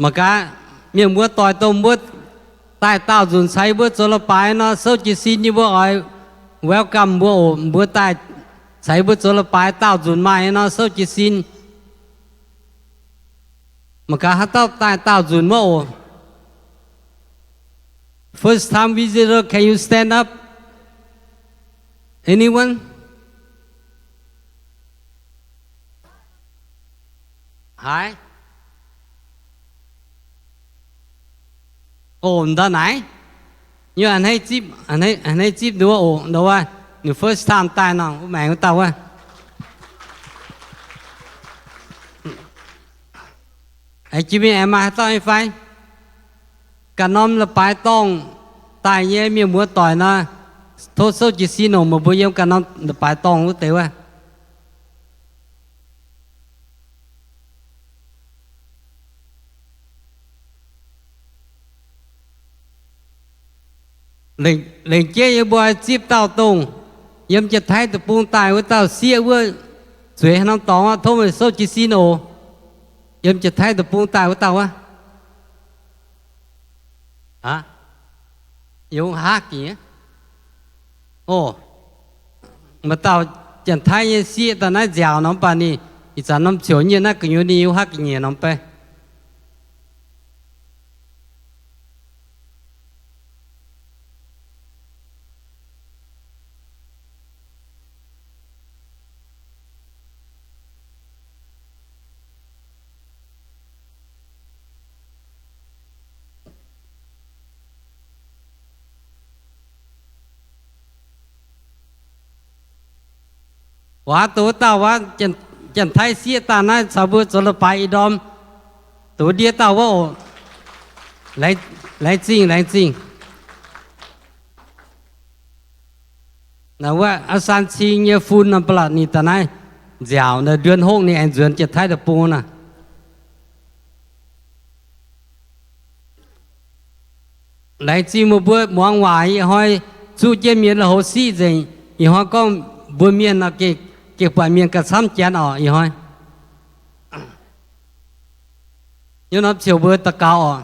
Mangc gaax, mienh muoz doic dongh mbuo daaih daauh nzunc caux yie mbuo zoux leiz-baaix nor, souv jiez sin yie mbuo oix welcome mbuo oc. Mbuo daaih caux yie mbuo zoux leiz-baaix daauh nzunc maaih nor, souv jiez sin. Mangc gaax haaix dauh daaih daauh nzunc wuov oc. First time visitor, can you stand up? Anyone? Haaix? Oc, ndau naaiv. Yie a'hneiv zipv, a'hneiv zipv nduov oc, ndau wuov, ninh first time daaih nor, wuov maengx wuov dauh wuov. Aengx jiex mingh aengx maaih haaix dauh nyei fai? Ganh norm leiz-baaix dorngh daaih nyei mienh muoz doic nor, tov souv jiez sin oc. Meih mbuo yiem ganh norm leiz-baaix dorngh wuov deix wuov. Lengc, lengc jeiv yie mbuo zipv dauh dongh yiem Janx-Taiv deic-bung daaih wuov dauh sieqv wuov, zueiz haaix norm dorngx, tov meih souv jiez sin oc. Yiem Janx-Taiv deic-bung daaih wuov dauh wuov. Yungz haav ga'nyiec. Oc, maaih dauh Janx-Taiv nyei sieqv daaih naaiv nziaauc nor, mv baac ninh ih zanc norm ziouc nyei naaiv gu'nyuoz ninh yungz haav ga'nyiec nor bei. Waac, dongh wuov dauh waac, Janx-Taiv sieqv daaih naaiv caux mbuo zoux leiz-baaix ih ndorm. Dongh wuov ndiev dauh wuov oc. Laengz zingh, laengz zingh. Naaiv wuov aav san cing nyei fun nor, ba'laqc ninh daaih naaiv nziaauc naaiv nduonx hongv ninh aengx nzuonx Janx-Taiv deic-bung naaiv. Laengz zingh meih mbuo muangx waac. Ih hnoi zuqv jienv mienh lui-houx siqv nzengc. Ih hnoi gorngv mbuo mienh nor, gengh buatc mienh gauh camv janx oc. Ih hnoi yiem norm ziouc mbuo daux gaux oc.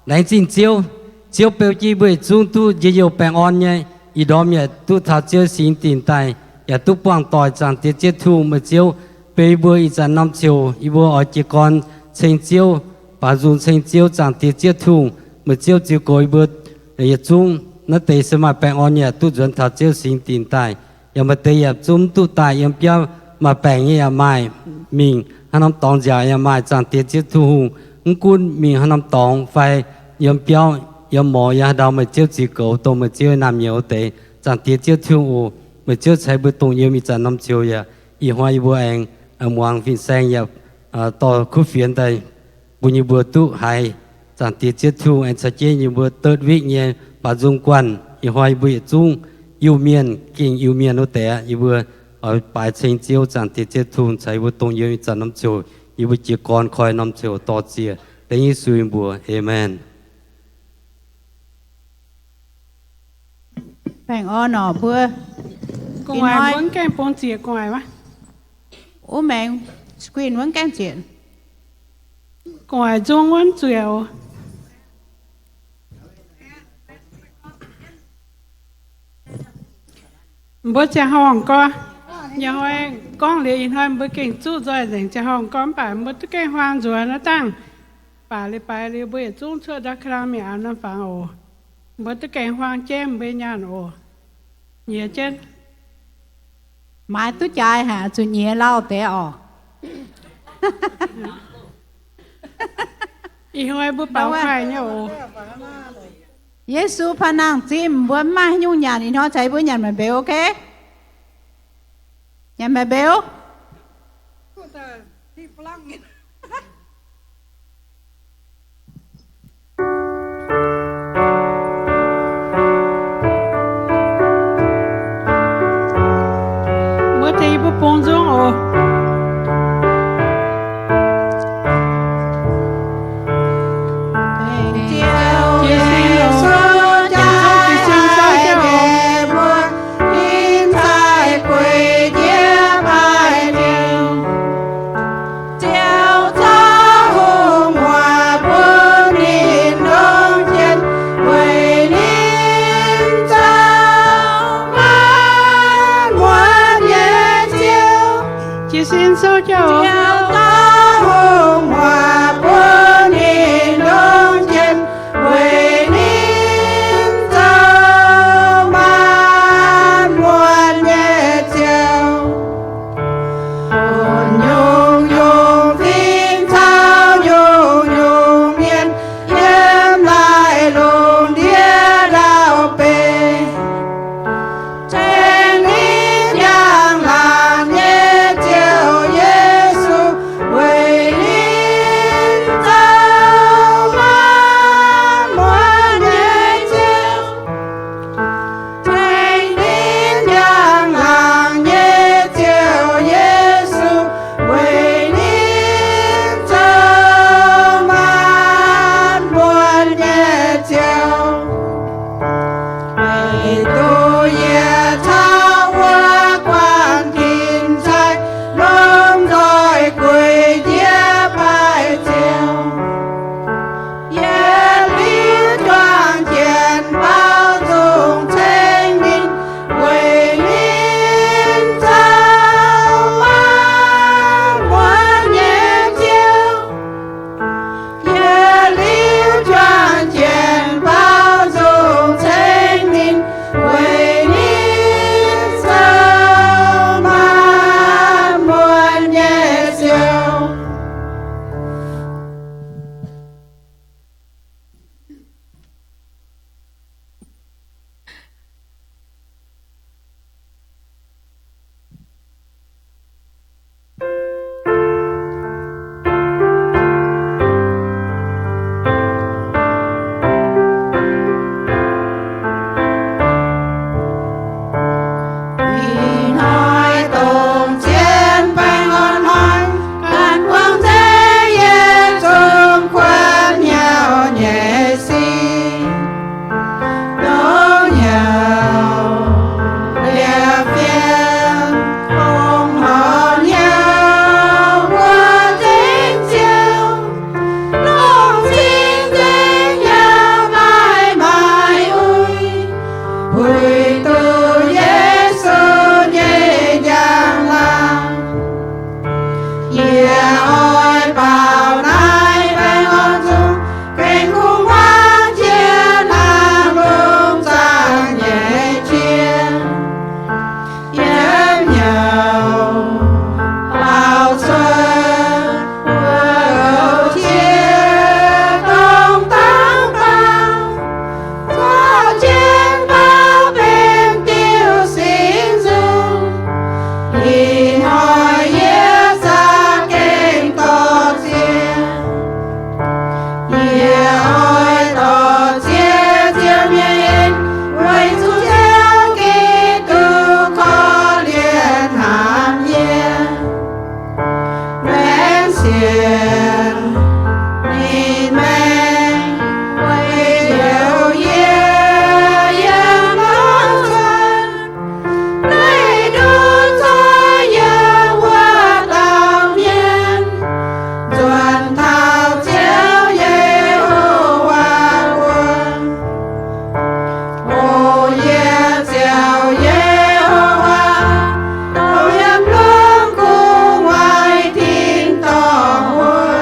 Laengz zingh Ziouv. Ziouv beu jienv mbuo yietc zungv duqv njien-youh baengh orn nyei. Ih ndorm yaac duqv taux Ziouv singx dinc daaih, yaac duqv buangh doic. Zaangc Diex Ziouv Tin-Hungh, meih Ziouv beu yie mbuo ih zanc norm ziouc yie mbuo oix jiez gorn ceng Ziouv, baaux nzung ceng Ziouv. Zaangc Diex Ziouv Tin-Hungh, meih Ziouv ziux goux yie mbuo yietc zungv. Naaiv deix se maaih baengh orn yaac duqv nzuonx taux Ziouv singx dinc daaih. Yaac maaih deix yaac zungv mv duqv daaih yiem biauv. Maaih baengc nyei yaac maaih, mingh haaix norm dorngx nziaauc yaac maaih. Zaangc Diex Ziouv Tin-Hungh, mv gunv mingh haaix norm dorngx fai yiem biauv, yiem morz, yiem haaix ndau, meih Ziouv ziux goux, dongh meih Ziouv naamh nyouz deix. Zaangc Diex Ziouv Tin-Hungh oc, meih Ziouv ceix mbuo dongh yiem ih zanc norm ziouc yaac ih hnoi yie mbuo aengx muangx fin-saeng yaac dorh kuv fienx daaih bun yie mbuo duqv haiz. Zaangc Diex Ziouv Tin-Hungh aengx caux jienv yie mbuo third week nyei baaux nzung guanh. Ih hnoi yie mbuo yietc zungv Iu-Mienh gengh Iu-Mienh wuov deix aqv, yie mbuo oix baaix ceng Ziouv. Zaangc Diex Ziouv Tin-Hungh caux yie mbuo dongh yiem ih zanc norm ziouc, yie mbuo jiez gorn koi norm ziouc dorh ziex. Dengv Yesu nyei mbuox, aamen. Baengh orn orqc mbuo. Gu'nguaaic mbuo mv gaengh bungx zieqc gu'nguaaic maah. Wuov maengx screen wuov mv gaengh zieqc. Gu'nguaaic nzung wuov mv zuic oc. Mbuo ziangh horngh gorx, ih hnoi gorngv liuz ih hnoi mbuo gengh zuqv nzoih nzengc ziangh horngh gorx, mv baac mbuo duqv gengh huaang nzuonx naaiv dangh. Baac leiz-baaix liuz mbuo yietc zungv cuotv ndau ka'lang mingh auv norm fangx oc. Mbuo duqv gengh huaang jienv mbuo nyaanh oc. Nyiex jienv. Maaiz duqv jaaix haic, zuqc nyiex lauh deix orqc. Ih hnoi mbuo baaux kuaaiv nyei oc. Yesu paa nangh zimv, mbuo mv maaih haaix nyungc nyanc, ih hnoi caux yie mbuo nyanc maanc mbeux, ok? Nyanc maanc mbeux. Mbuo tengx yie mbuo bungx nzung oc. Ziouv jauv, Ziouv dauh hungh muoz bun ninh ndongc jienv, weic ninh zoux maanc muotc nyei Ziouv. Bun nyungc-nyungc fingx caux nyungc-nyungc mienh yiem laih lungh ndiev ndau-beih ceng ninh njang-laangc nyei Ziouv Yesu, weic ninh zoux maanc muotc nyei Ziouv. Ceng ninh njang-laangc nyei Ziouv Yesu, weic ninh zoux maanc muotc nyei Ziouv. Weic zuqc yie caux wuov guanh tin-sai lomh nzoih guix jiez baaix Ziouv, yie liuz juang jienv baaux nzung ceng ninh, weic ninh zoux maanc muotc nyei Ziouv. Yie liuz juang jienv baaux nzung ceng ninh, weic ninh zoux maanc muotc nyei Ziouv. Ih hnoi dongh zien baengh orn hnoi, ganh buangh nzengc yie zungv kuonx nyauv nyei sic. Dongh nyauv liepc fienx, dongh horc nyauv wuov nzengc Ziouv, longc cing nzengc yaac maiv maaih uix, puix duqv Yesu nyei njang-laangc. Yie oix baaux naaiv baengh orn nzung, kuinx kungx hmuangv jiex naaiv lungh zaangc nyei qiex. Yiem nyauv baaux cuotv wuov jiex dongh dangv baac, zorqv jienv baac benx diuh singx nzung. Ih hnoi yie za'gengh dorh ziex, yie oix dorh ziex Ziouv nyei en, weic zuqc Ziouv Giduc korv-lienh hnamv yie. Laengz zingh ninh maengx weic heuc yie yiem mbuo cuotv, naaiv nduqc zoih yiem wuov dauh mienh, nzuonx taux Ziouv Yehowa wuov. O yie Ziouv Yehowa, dongh yiem lungh gu'nguaaic tin-dorngh wuov,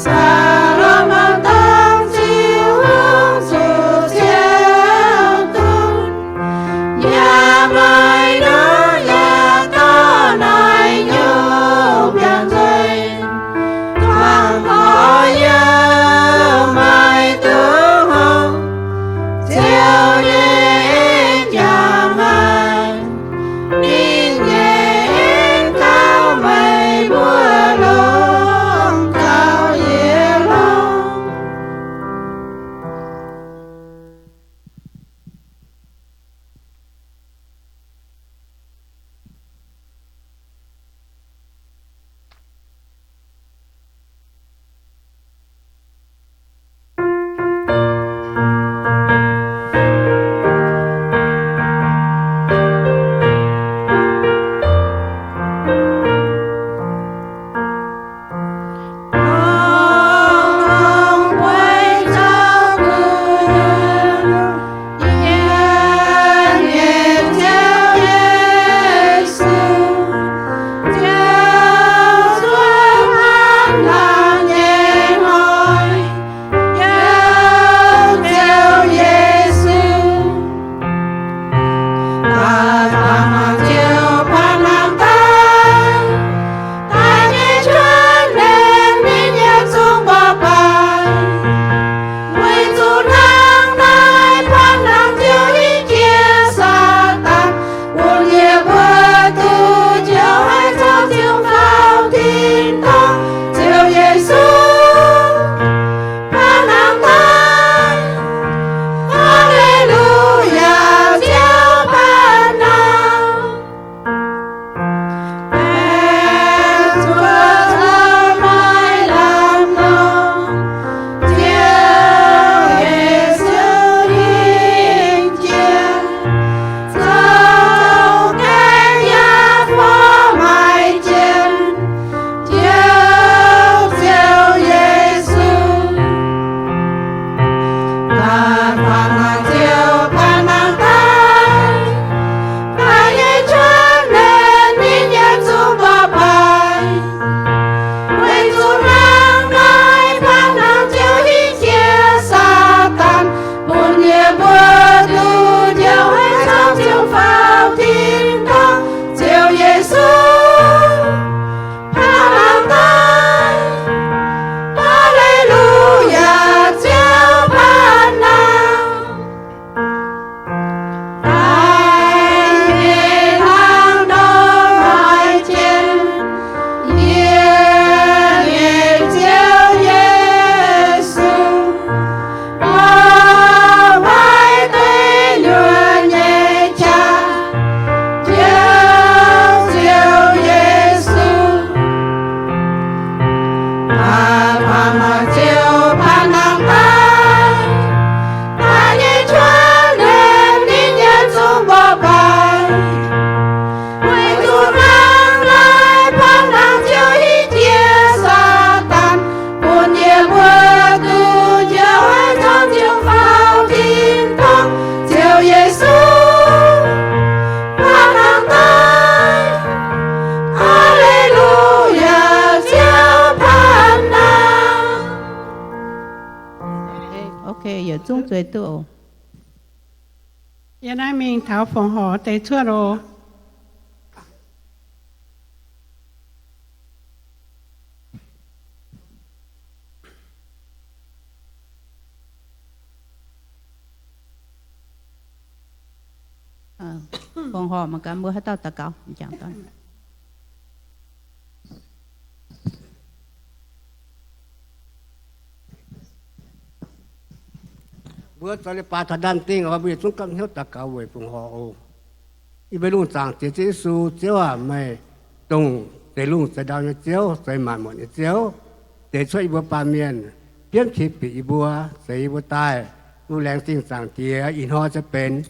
Saa^lo^morn dorngx Ziouv Hungh zuqc ciouv duqv, yaac maaih nor yaac dorh naaic nyungc biangh nzueic, dangh gorx-youz maaih duqv horpc, Ziouv nyei en jangx haic. Ninh nyei en gauh meih mbuo longc gauh yietc longx. Daaih faaux mangc Ziouv paanv nangh daaih, daaih nyei cuotv mienh ninh nyei zungv mborqv baaih. Weic zuqc hnangv naaiv paanv nangh Ziouv hingh jiex Saadaan, bun yie mbuo duqv Ziouv haaix zanc ziouc faaux tin-dorngh. Ziouv Yesu, paanv nangh daaih. Haa^le^lu^yaa, Ziouv paanv nangh. Aengx zuqc zoux maaih lamh longc, Ziouv Yesu hingh jiex, zoux gaengh yaac fov maaic jiex, Ziouv, Ziouv Yesu. Daaih faaux mangc Ziouv paanv nangh daaih, daaih nyei cuotv mienh ninh nyei zungv mborqv baaih. Weic zuqc hnangv naaiv paanv nangh Ziouv hingh jiex Saadaan, bun yie mbuo duqv Ziouv haaix zanc ziouc faaux tin-dorngh. Ziouv Yesu, paanv nangh daaih. Haa^le^lu^yaa, Ziouv paanv nangh. Daaih nyei hnangv nor maaih jien, yie nyei Ziouv Yesu, mborqv maiv duqv nyuonh nyei qaqv. Ziouv, Ziouv Yesu, daaih faaux mangc Ziouv paanv nangh daaih, daaih nyei cuotv mienh ninh nyei zungv mborqv baaih. Weic zuqc hnangv naaiv paanv nangh Ziouv hingh jiex Saadaan, bun yie mbuo duqv Ziouv haaix zanc ziouc faaux tin-dorngh. Ziouv Yesu, paanv nangh daaih. Haa^le^lu^yaa, Ziouv paanv nangh. Ok, yietc zungv zueiz duqv oc. Yie naaiv mingh taux fongc horc deix cuotv oc. Fongc horc mangc gaax mbuo haaix dauh daux gaux. Mbuo zoux leiz-baaix taux ndaamv-dingh oc, mbuo yietc zungv gapv hnyouv daux gaux weic fongc horc oc. Yie mbuo lungh zaangc Diex Ziouv Yesu, Ziouv aac, meih dongh zeix lungh zeix ndau nyei Ziouv, zeix maanc muotc nyei Ziouv, deix cuotv yie mbuo baamh mienh, biomv qiex bieqc yie mbuo, zeix yie mbuo daaih. Mbuo laengz zingh Zaangc Diex ih hnoi se benx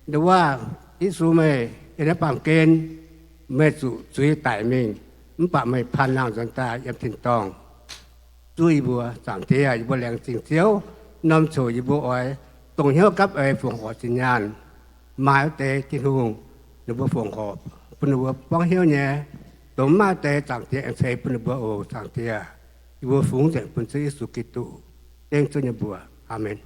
nduov waac Yesu meih yiem naaiv baamh gen, meih zuqc zuiz daic mingh, mv baac meih paanv nangh nzuonx daaih yiem tin-dorngh zuov yie mbuo. Zaangc Diex, yie mbuo laengz zingh Ziouv, norm coc yie mbuo oix dongh hnyouv gapv eix fongc horc zinh nyaanh. Maaih wuov deix Tin-Hungh, ninh mbuo fongc horc bun ninh mbuo buangv hnyouv nyei. Dongh mv maaih deix, Zaangc Diex aengx ceix bun ninh mbuo oc. Zaangc Diex, Yie mbuo fungx nzengc bun Ziouv Yesu Giduc, dengv Ziouv nyei mbuox. Aamen.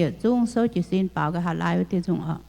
yietc zungv souv jiez sin baaux nqa'haav laai wuov dieh nzungh oc.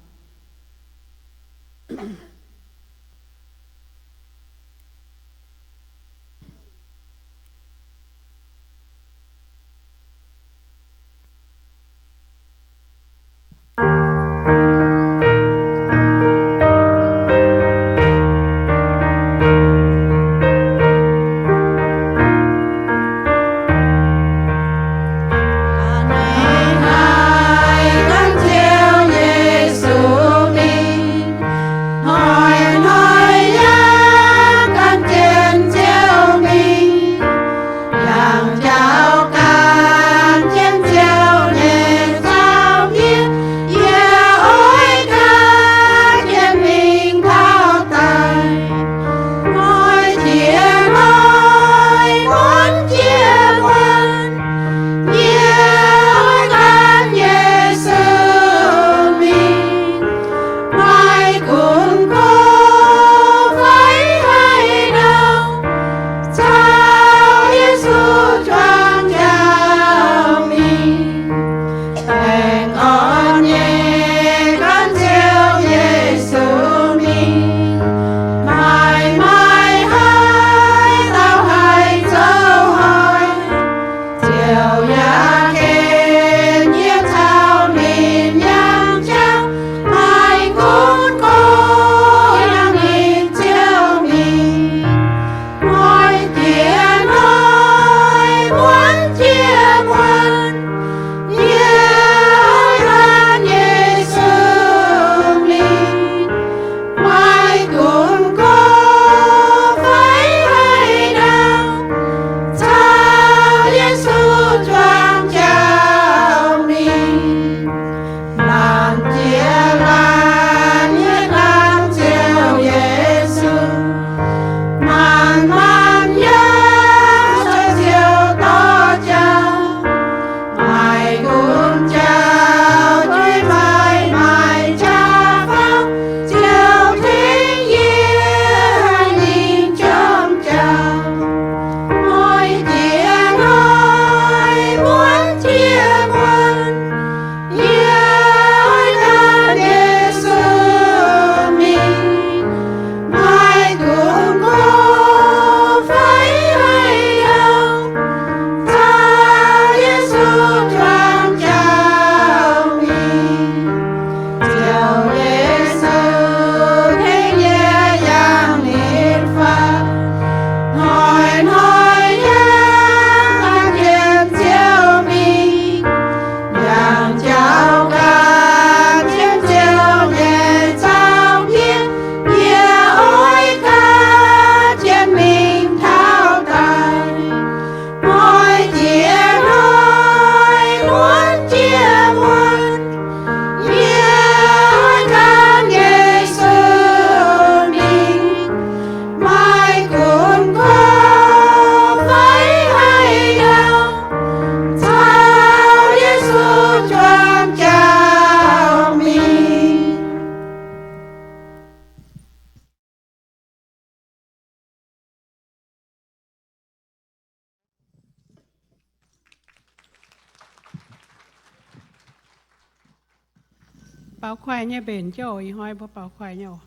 Baaux kuaih nyei mbenc jauv, ih hnoi mbuo baaux kuaih nyei oc.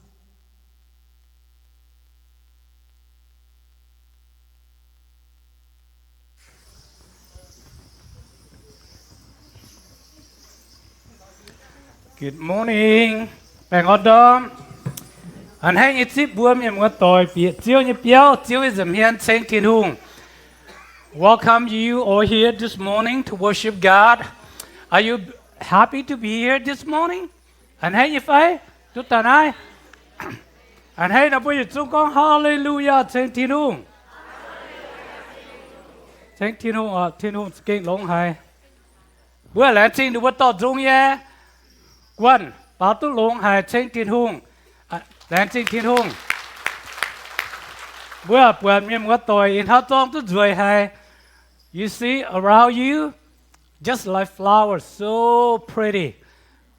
Good morning. Baengh orn ndorm. A'hneiv nyei zipv mbuo mienh muoz-doic bieqc Ziouv nyei biauv, Ziouv nyei nza'hmien ceng Tin-Hungh. Welcome you all here this morning to worship God. Are you happy to be here this morning? A'hneiv nyei fai? Duqv daaih naaiv. A'hneiv nor mbuo yietc zungv gorngv Haalee lu yaa ceng Tin-Hungh. Ceng Tin-Hungh oc, Tin-Hungh za'gengh longx haic. Mbuo laengz zingh ninh mbuo dorh nzung nyei guanh baaux duqv longx haic ceng Tin-Hungh. Laengz zingh Tin-Hungh. Mbuo buatc mienh muoz-doic ih hnoi zorng duqv nzueic haic. You see around you, just like flowers, so pretty.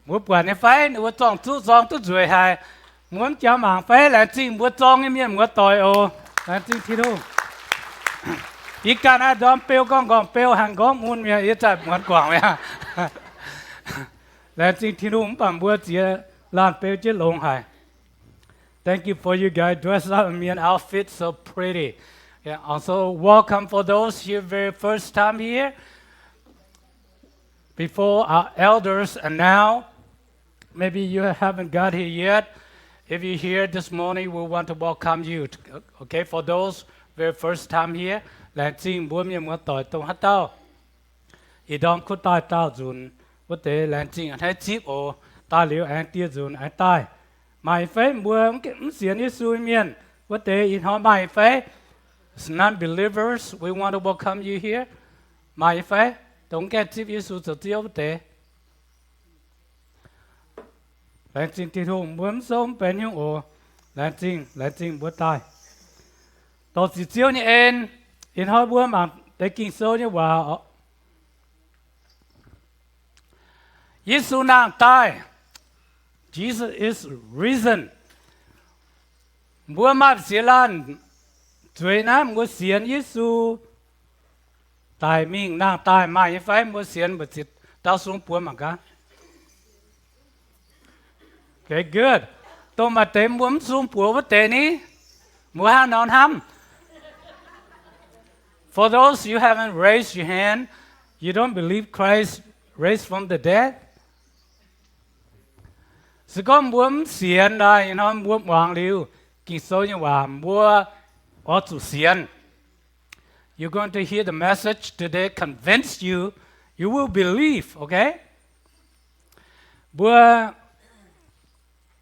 Mbuo buatc nyei fai? Ninh mbuo zorng zuqv, zorng duqv nzueic haic. Mbuo mv jangx mangc fai? Laengz zingh mbuo zorng nyei mienh muoz-doic oc. Laengz zingh Tin-Hungh. Yie ganh naaiv ndorm beu gorngv nqorngv beu, hnangv nqorngv mun mi'aqv, yie zaaih muonz guangc mi'aqv. Laengz zingh Tin-Hungh mv baac mbuo ziex laanh beu jienv longx haic. Thank you for you guys dress up in an outfit so pretty. Yeah, also welcome for those here very first time here. Before our elders and now, maybe you haven't got here yet. If you're here this morning, we want to welcome you. Okay, for those very first time here, laengz zingh mbuo mienh muoz doic dongh haaix dauh ih ndorm kuv daaih daauh nzunc wuov deix, laengz zingh a'hneiv zipv oc. Daaih liuz aengx dieh nzunc aengx daaih. Maaih fai mbuo mv sienx Yesu mienh wuov deix ih hnoi maaih fai? Non-believers, we want to welcome you here. Maaih fai dongh gaengh zipv Yesu zoux Ziouv wuov deix? Laengz zingh Tin-Hungh, mbuo mv souv mv benx nyungc oc. Laengz zingh, laengz zingh mbuo daaih. Dorh ziqc Ziouv nyei en, ih hnoi mbuo mangc deix Ging-Sou nyei waac. Yesu nangh daaih. Jesus is risen. Mbuo maaih ziex laanh zueiz naaiv mbuo sienx Yesu daic mingh nangh daaih maaih nyei fai? Mbuo sienx mbu'ziex dauh sung buoz mangc gaax. Okay, good. Dongh maaih deix mbuo mv sung buoz wuov deix ni, mbuo hnangv nor hnamv. For those you haven't raised your hand, you don't believe Christ raised from the dead? Se gorngv mbuo mv sienx naaic, ih hnoi mbuo muangx liuz Ging-Sou nyei waac, mbuo oix zuqc sienx. You're going to hear the message today, convince you, you will believe, okay? Mbuo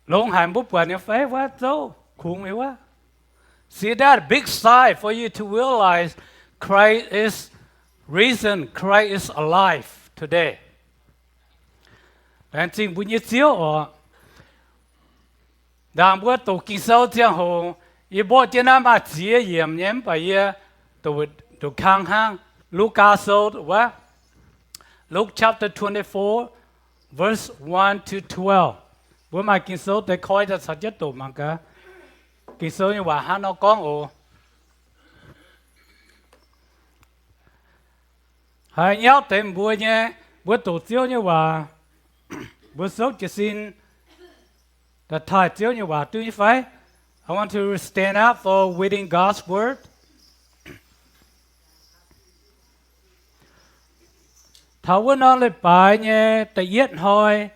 longx haic mbuo buatc nyei fai wuov zouv kungx nyei wuov? See that big sign for you to realize Christ is risen, Christ is alive today. Laengz zingh mbuo nyei Ziouv oc. Ndaangc mbuo doqc Ging-Sou ziangh hoc, yie mborqv jienv naaiv maaih ziex yiemc nyei, mv baac yie doqc kang hnangv. Lugaa Sou wuov, Luke chapter twenty-four, verse one to twelve. Mbuo maaih Ging-Sou deix koi daaih caux jienv doqc mangc gaax. Ging-Sou nyei waac hnangv nor gorngv oc. Haiz nyauv deix mbuo nyei, mbuo doqc Ziouv nyei waac, mbuo souv jiez sin daaih taaih Ziouv nyei waac duqv nyei fai? I want to stand up for reading God's word. Taux wuov norm leiz-baaix nyei da'yietv hnoi,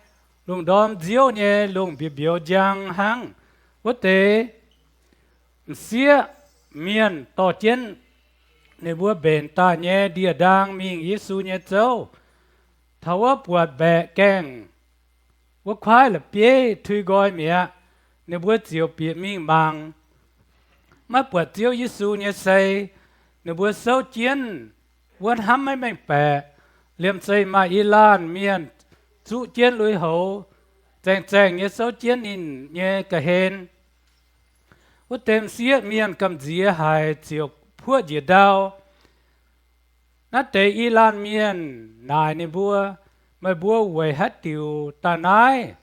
lungh ndorm nziouv nyei lungh mbiouz mbiouz njang hnangv, wuov deix m'sieqv mienh dorh jienv ninh mbuo mbenc daaih nyei ndie-ndaang mingh Yesu nyei zouv. Taux wuov buatc mbaeqc gaengh wuov kuaaiv la'bieiv tui nqoi mi'aqv. Ninh mbuo ziouc bieqc mingh mangc, maiv buatc Ziouv Yesu nyei sei. Ninh mbuo souv jienv wuov hnamv maiv mengh baeqc, liemh zeih maaih i laanh mienh zuqv jienv lui-houx, zaeng-zaengh nyei souv jienv ninh nyei ga'hlen. Wuov deix m'sieqv mienh gamh nziex haic ziouc puoqv njiec ndau. Naaiv deix i laanh mienh naaic ninh mbuo, Meih mbuo weic haaix diuc daaih naaiv?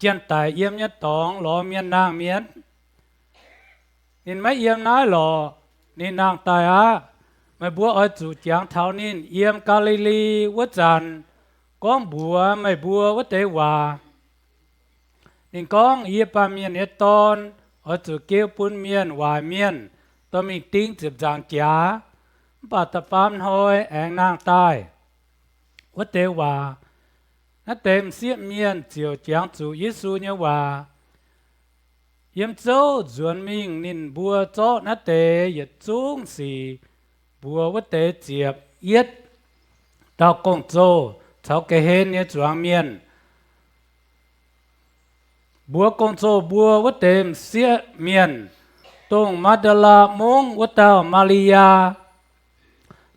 Janx-daic yiem nyei dorngx lorz mienh nangh mienh? Ninh maiv yiem naaiv lorqc. Ninh nangh daaih aqv. Meih mbuo oix zuqc jangx taux ninh yiem Gaa^li^li wuov zanc gorngv mbuox meih mbuo wuov deix waac. Ninh gorngv, Yie, Baamh Mienh nyei Dorn, oix zuqc geu bun mienh waaic mienh dorh mingh ding ziepc nzaangc jaax, mv baac da'faam hnoi aengx nangh daaih. Wuov deix waac, naaiv deix m'sieqv mienh ziouc jangx zuqc Yesu nyei waac. Yiem zouv nzuonx mingh ninh mbuo zorqv naaiv deix yietc zungv sic mbuox wuov deix ziepc yietv dauh gong-zoh caux ga'hlen nyei zuangx mienh. Mbuox gong-zoh mbuo wuov deix m'sieqv mienh, dongh Maa^nda^laa Mungv wuov dauh Maa^li^yaa,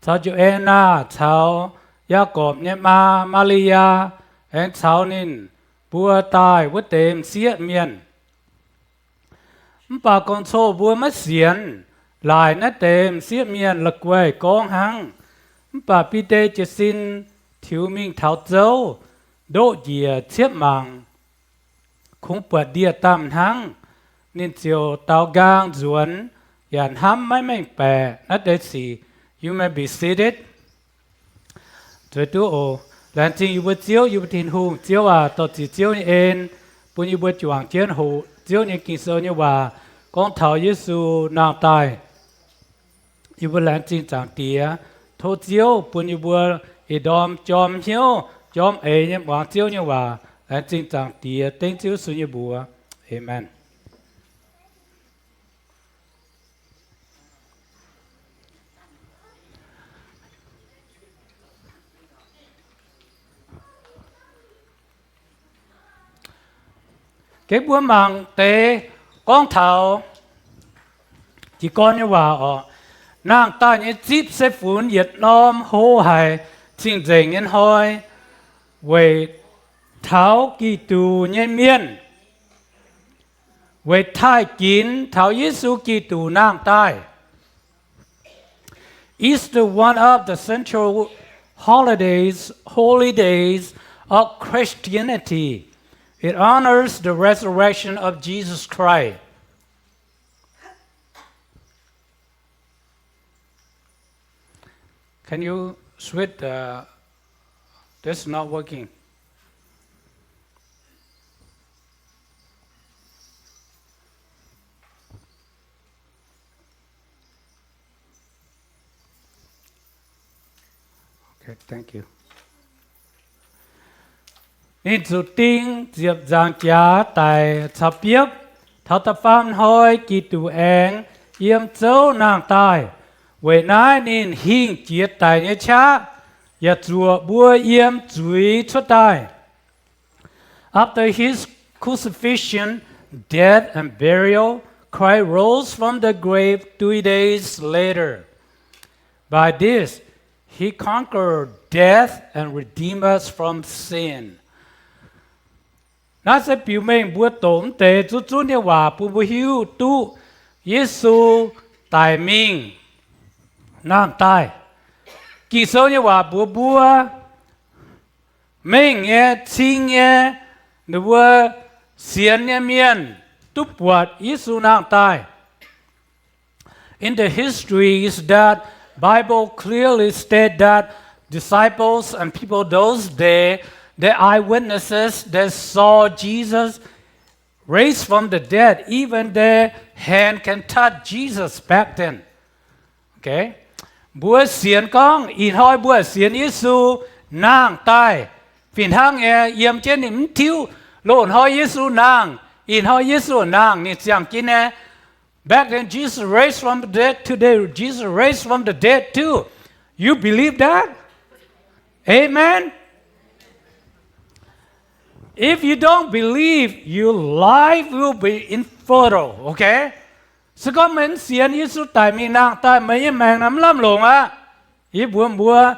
caux Njo^en^naa caux Yaagorpc nyei maa Maa^li^yaa, aengx caux ninh mbuo daaih wuov deix m'sieqv mienh. Mv baac gong-zoh mbuo maiv sienx, laaic naaiv deix m'sieqv mienh la'guaih gorngv hnangv. Mv baac Bide jiez sin tiux mingh taux zouv, ndoqv njiec ciepv mangc, kungx buatc ndie-damh hnangv. Ninh ziouc daaux nqaang nzuonx yaac hnamv maiv mengh baeqc naaiv deix sic. You may be seated. Zueiz duqv oc. Laengz zingh yie mbuo Ziouv, yie mbuo Tin-Hungh. Ziouv aac, dorh ziec Ziouv nyei en bun yie mbuo juangc jienv hoqc Ziouv nyei Ging-Sou nyei waac gorngv taux Yesu nangh daaih. Yie mbuo laengz zingh Zaangc Diex. Tov Ziouv bun yie mbuo ih ndorm jorm hnyouv jorm eix nyei muangx Ziouv nyei waac. Laengz zingh Zaangc Diex, dengv Ziouv Yesu nyei mbuox. Aamen. Gengh mbuo mangc deix gorngv taux jiez gorn nyei waac oc. Nangh daaih nyei zipv se funx yietc norm hlo haic cing-nzengc nyei hnoi weic taux Giduc nyei mienh, weic taaih ginx taux Yesu Giduc nangh daaih. Easter, one of the central holidays, holy days of Christianity. It honors the resurrection of Jesus Christ. Can you switch? Uh, this is not working. Okay, thank you. Ninh zuqc ding ziepc nzaangc jaax daic caux biopv. Taux da'faam hnoi Giduc aengx yiem zouv nangh daaih. Weic naaiv ninh hingh jiex daic nyei qaqv yaac zuoqc mbuo yiem zuiz cuotv daaih. After his crucifixion, death, and burial, Christ rose from the grave three days later. By this, he conquered death and redeemed us from sin. Naaiv se biux mengh mbuo doqc mv deix zunv zunv nyei waac bun mbuo hiuv duqv Yesu daic mingh nangh daaih. Ging-Sou nyei waac mbuox mbuo, mengh nyei, cing nyei, ninh mbuo sienx nyei mienh duqv buatc Yesu nangh daaih. In the history is that Bible clearly state that disciples and people those day, the eyewitnesses, they saw Jesus raised from the dead, even their hand can touch Jesus back then. Okay? Mbuo sienx gorngv ih hnoi mbuo sienx Yesu nangh daaih, fih hnangv nyei yiem jienv ninh mv tiuv loz-hnoi Yesu nangh, ih hnoi Yesu nangh ninh ziangh jienv nyei. Back then Jesus raised from the dead, today Jesus raised from the dead too. You believe that? Amen. If you don't believe, your life will be infertile, okay? Se gorngv meih mv sienx Yesu daic mingh nangh daaih, meih nyei maengc naaic mv lamh longc aqv. Yie mbuox mbuo,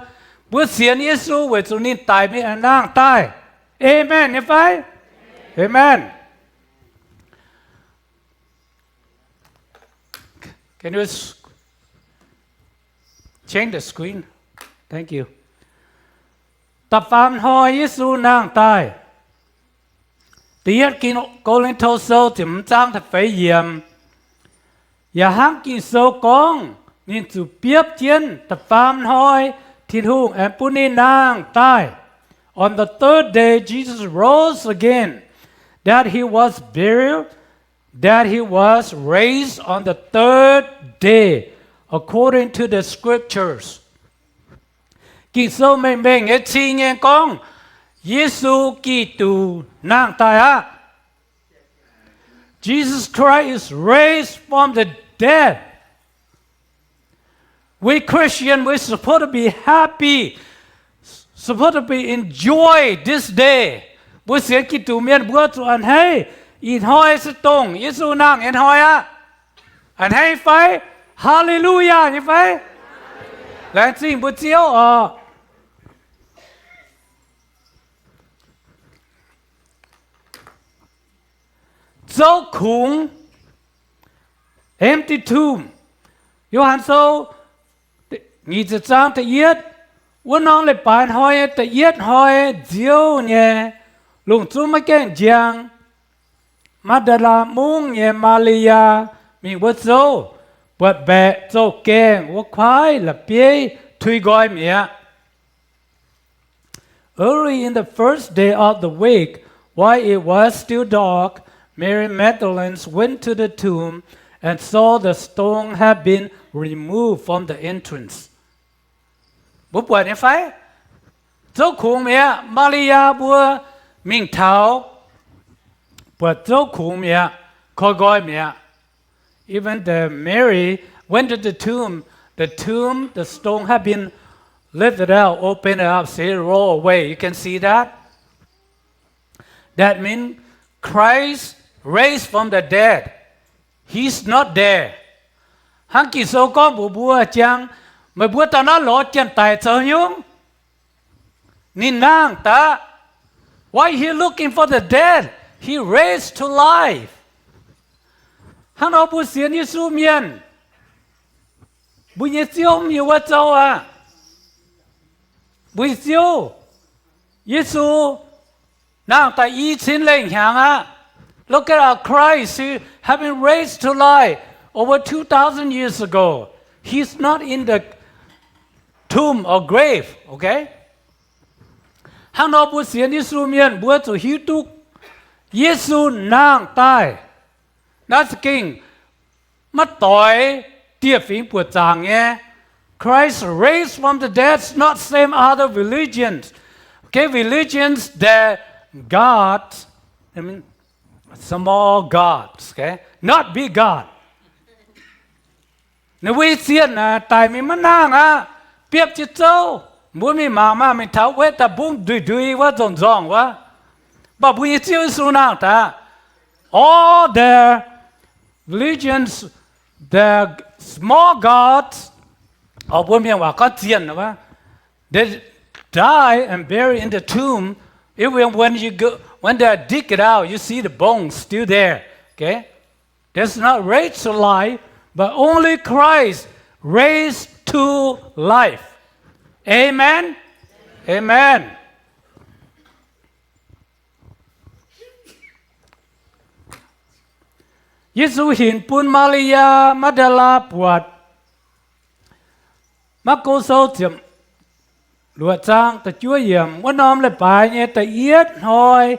mbuo sienx Yesu weic zuqc ninh daic mingh nangh daaih. Amen nyei fai? Amen. Can you s-, change the screen? Thank you. Da'faam hnoi Yesu nangh daaih. Da'yietv Ko^lin^to Sou ziepc hmz zaang da'feix yiemc. Yaac hnangv Ging-Sou gorngv, ninh zuqc biopv jienv da'faam hnoi, Tin-Hungh aengx bun ninh nangh daaih. On the third day, Jesus rose again, that he was buried, that he was raised on the third day, according to the scriptures. Ging-Sou mengh mengh nyei cing nyei gorngv, Yesu Giduc nangh daaih aqv. Jesus Christ is raised from the dead. We Christian, we supposed to be happy, supposed to be enjoy this day. Mbuo sienx Giduc mienh mbuo zuqc a'hneiv ih hnoi se dongh Yesu nangh nyei hnoi aqv. A'hneiv fai? Haa^le^lu^yaa nyei fai? Laengz zingh mbuo Ziouv oc. Zouv kungx, empty tomb. Yo^han Sou nyic ziepc zaang da'yietv, wuov norm leiz-baaix hnoi nyei da'yietv hnoi nziouv nyei, lungh zungv maiv gaengh njang, Maa^ndaa^laa Mungv nyei Maa^li^yaa mingh wuov zouv, buatc mbaeqc zouv-gaengh wuov kuaaiv la'bieiv tui nqoi mi'aqv. Early in the first day of the week, while it was still dark, Mary Magdalene went to the tomb and saw the stone had been removed from the entrance. Mbuo buatc nyei fai? Zouv kungx mi'aqv. Maa^li^yaa mbuo mingh taux, buatc zouv kungx mi'aqv, koi nqoi mi'aqv. Even the Mary went to the tomb, the tomb, the stone had been lifted out, opened up, say, roll away. You can see that? That means Christ raised from the dead. He's not there. Hnangv Ging-Sou gorngv mbuox mbuo, jangx, meih mbuo daaih naaiv lorz janx-daic zoux nyungc? Ninh nangh daaih. Why he looking for the dead? He raised to life. Hnangv nor mbuo sienx Yesu mienh, mbuo nyei Ziouv mv hiuv wuov zouv aqv. Mbuo nyei Ziouv, Yesu, nangh daaih i cin lengh hnyangx aqv. Look at our Christ, he have been raised to life over two thousand years ago. He's not in the tomb or grave, okay? Hnangv nor mbuo sienx Yesu mienh mbuo zuqc hiuv duqv Yesu nangh daaih. Naaiv za'gengh maiv doix dieh fingx buoqc zaangc nyei. Christ raised from the dead, not same other religions. Okay, religions that God, I mean, small gods, okay? Not big God. Ninh mbuo zienh naaic daic mingh maiv nangh aqv, biopv jiez zouv. Mbuo mingh mangc maah, mingh taux wuov da'bung nduih ndui wuov, nzorng-nzorng wuov. Mv baac mbuo nyei Ziouv Yesu nangh daaih. All the religions, the small gods, or mbuo mienh waac gorngv zienh, they die and bury in the tomb. Even when you go, when they dig it out, you see the bones still there. Okay? That's not raised to life, but only Christ raised to life. Amen? Amen. Yesu hinc bun Maa^li^yaa Maa^ndaa^laa buatc. Maako Sou ziepc luoqc zaang da'juov yiemc, wuov norm leiz-baaix nyei da'yietv hnoi,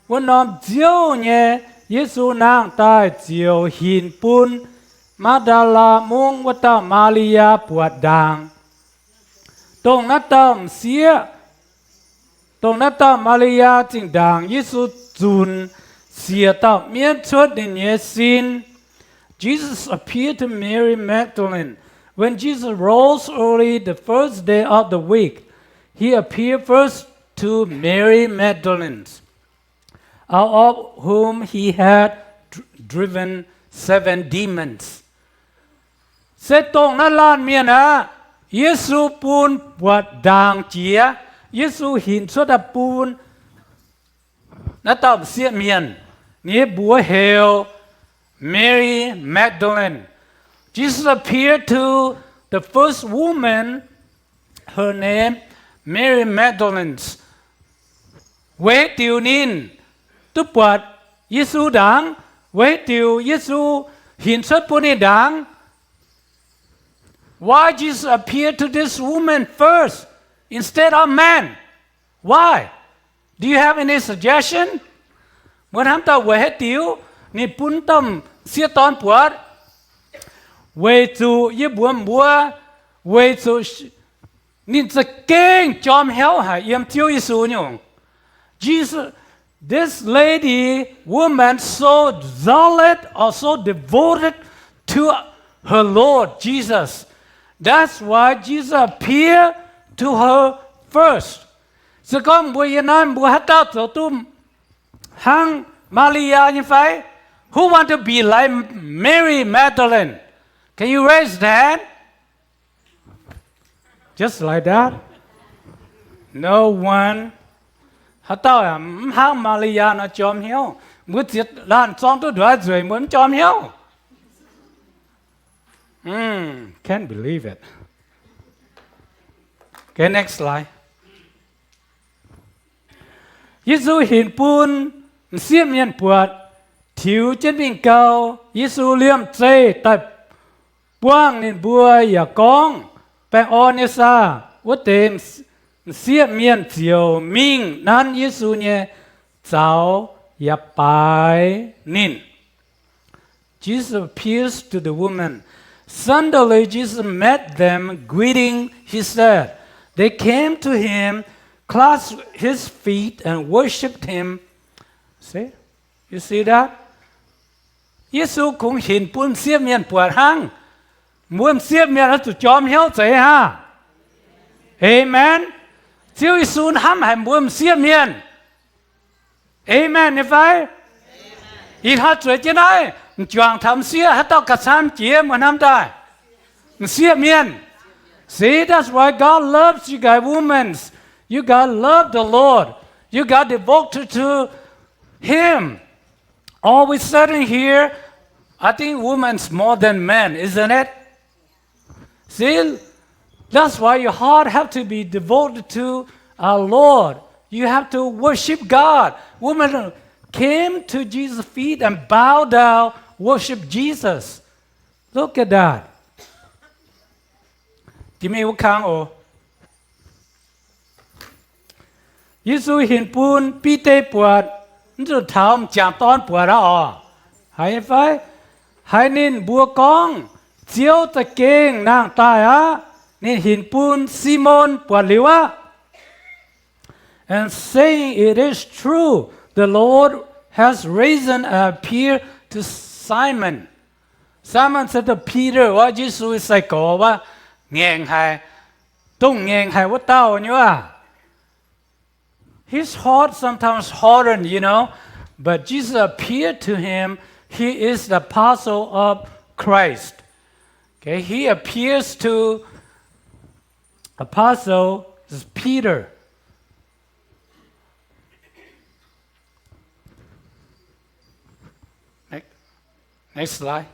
wuov norm nziouv nyei, Yesu nangh daaih ziouc hinc bun Maa^ndaa^laa Mungv wuov dauh Maa^li^yaa buatc ndaangc. Dongh naaiv dauh m'sieqv, dongh naaiv dauh Maa^li^yaa zinh ndaangc Yesu zunc siec dauh mienv cuotv ninh nyei sin. Jesus appeared to Mary Magdalene. When Jesus rose early the first day of the week, he appeared first to Mary Magdalene, out of whom he had dr-, driven seven demons. Se dongh naaiv laanh mienh aqv, Yesu bun buatc ndaangc jiex. Yesu hinc cuotv daaih bun naaiv dauh m'sieqv mienh, ninh nyei mbuox heuc Mary Magdalene. Jesus appeared to the first woman, her name Mary Magdalene. Weic haaix diuc ninh duqv buatc Yesu ndaangc? Weic haaix diuc Yesu hinc cuotv bun ninh ndaangc? Why Jesus appeared to this woman first instead of man? Why? Do you have any suggestion? Mbuo hnamv daaih weic haaix diuc ninh bun dauh m'sieqv dorn buatc? Weic zuqc yie mbuox mbuo, weic zuqc ninh za'gengh jorm hnyouv haic yiem Ziouv Yesu nyungc. Jesus, this lady, woman, so zealous or so devoted to her Lord Jesus. That's why Jesus appeared to her first. Se gorngv mbuo yiem naaiv, mbuo haaix dauh zoux duqv hnangv Maa^li^yaa nyei fai? Who want to be like Mary Magdalene? Can you raise the hand? Just like that? No one. Haaix dauh yaac mv hnangv Maa^li^yaa nor jorm hnyouv? Mbuo ziex laanh zorng duqv nduov nzueic, mbuo mv jorm hnyouv. Hmm, can't believe it. Okay, next slide. Yesu hinc bun m'sieqv mienh buatc, tiux jienv mingh gau. Yesu liemh zeih daaih buangh ninh mbuo yaac gorngv, baengh orn nyei saah, wuov deix M'sieqv mienh ziouc mingh nanv Yesu nyei zaux yaac baaix ninh. Jesus appears to the woman. Suddenly, Jesus met them, greeting, he said. They came to him, clasped his feet, and worshipped him. See? You see that? Yesu kungx hinc bun m'sieqv mienh buatc hnangv. Mbuo m'sieqv mienh oix zuqc jorm hnyouv zeiz hnangv. Amen. Ziouv Yesu hnamv haic mbuo m'sieqv mienh. Amen nyei fai? Ih hnoi zueiz jienv naaiv, m'juangc taux m'sieqv haaix dauh gauh camv jiex, meih hnamv daaih? M'sieqv mienh. See, that's why God loves you guys, women. You gotta love the Lord. You gotta devote to, to Him. All we sitting here, I think women's more than men, isn't it? See, that's why your heart have to be devoted to our Lord. You have to worship God. Women came to Jesus' feet and bow down, worship Jesus. Look at that. Jiex mingh wuov kang oc. Yesu hinc bun Bide buatc, mv zuqc taux m'jangc dorn buatc aqv oc. Haiz nyei fai? Haiz ninh mbuo gorngv, Ziouv za'gengh nangh daaih aqv. Ninh hinc bun Simon buatc liuz aqv. And saying, It is true, the Lord has risen and appeared to Simon. Simon se dongh Peter wuov, Yesu nyei sai-gorx wuov, ngaengc haic, dongh ngaengc haic wuov dauh nyei aqv. His heart sometimes hardened, you know, but Jesus appeared to him. He is the apostle of Christ. Okay, he appears to apostle is Peter. Next, next slide.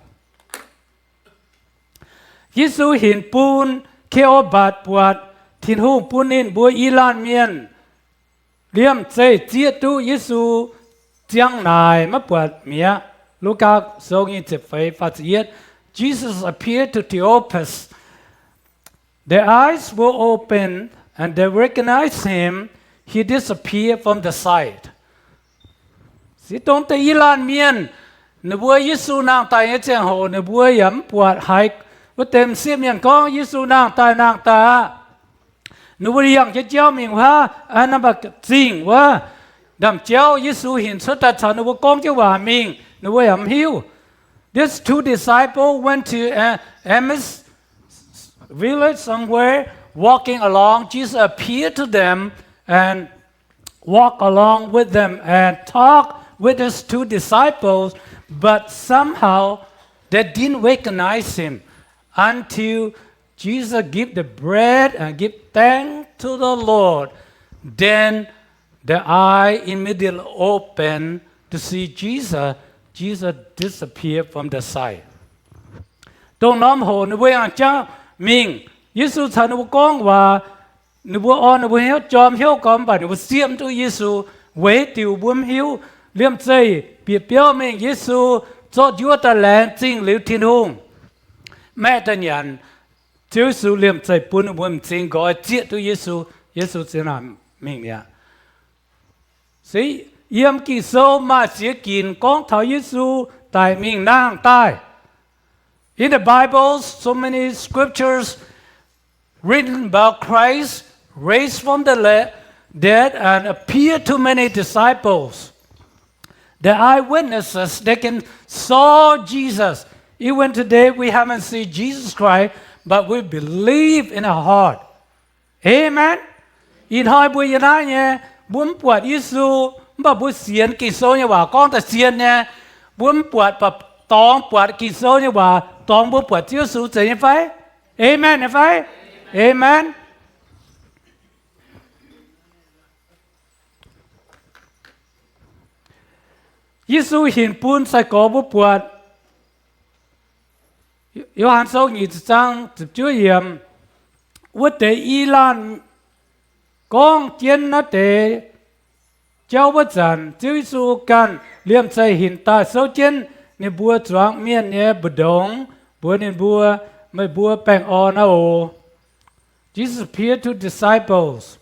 Yesu hinc bun Kle^o^mbaac buatc, Tin-Hungh bun ninh mbuo i laanh mienh liemh zeih zieqv duqv Yesu ziang naaic maiv buatc mi'aqv. Lugaa sou nyic ziepc feix faah ziepc yietv, Jesus appeared to Cleopas. Their eyes were opened and they recognized him. He disappeared from the sight. Se dongh deix i laanh mienh, ninh mbuo Yesu nangh daaih nyei ziangh hoc ninh mbuo yaac mv buatc haiz wuov deix m'sieqv mienh gorngv, Yesu nangh daaih, nangh daaih aqv. Ninh mbuo yangh jienv jauv mingh wuov, aa, naaiv maaih zingh wuov, ndaamv-jauv Yesu hinc cuotv daaih caux ninh mbuo gorngv jienv waac mingh, ninh mbuo yaac mv hiuv. These two disciples went to, uh, Emmaus village somewhere, walking along. Jesus appeared to them and walked along with them and talked with his two disciples, but somehow they didn't recognize him until Jesus give the bread and give thanks to the Lord. Then the eye immediately opened to see Jesus. Jesus disappeared from the sight. Dongh norm hoc ninh mbuo yangh jauv mingh, Yesu caux ninh mbuo gorngv waac, ninh mbuo orn ninh mbuo hnyouv jorm hnyouv gormx, mv baac ninh mbuo sieqv mv duqv Yesu. Weic diuc mbuo mv hiuv, liemh zeih bieqc biauv mingh, Yesu zorqv njuov daaih laengz zingh liuz Tin-Hungh, maeqv daaih nyanc. Ziouv Yesu liemh zeih bun ninh mbuo m'zing nqoi zieqv duqv Yesu. Yesu ziex naaic mingh mi'aqv. Se yiem Ging-Sou maaih ziex ginc gorngv taux Yesu daic mingh nangh daaih. In the Bible, so many scriptures written about Christ raised from the le-, dead and appeared to many disciples. The eyewitnesses, they can saw Jesus. Even today, we haven't seen Jesus Christ, but we believe in our heart. Amen. Ih hnoi mbuo yiem naaiv nyei, mbuo mv buatc Yesu, mv baac mbuo sienx Ging-Sou nyei waac gorngv daaih zien nyei. Mbuo mv buatc, baac dorngx buatc Ging-Sou nyei waac dorngx mbuo buatc Ziouv Yesu zeiz nyei fai? Amen nyei fai? Amen. Yesu hinc bun sai-gorx mbuo buatc. Yo^han Sou nyic ziepc juov yiemc, wuov deix i laanh gorngv jienv naaiv deix jauv wuov zanc, Ziouv Yesu ganh liemh zeih hinc daaih souv jienv ninh mbuo zuangx mienh nyei mbu'ndongx, mbuox ninh mbuo, meih mbuo baengh orn aqv oc. Jesus appeared to disciples.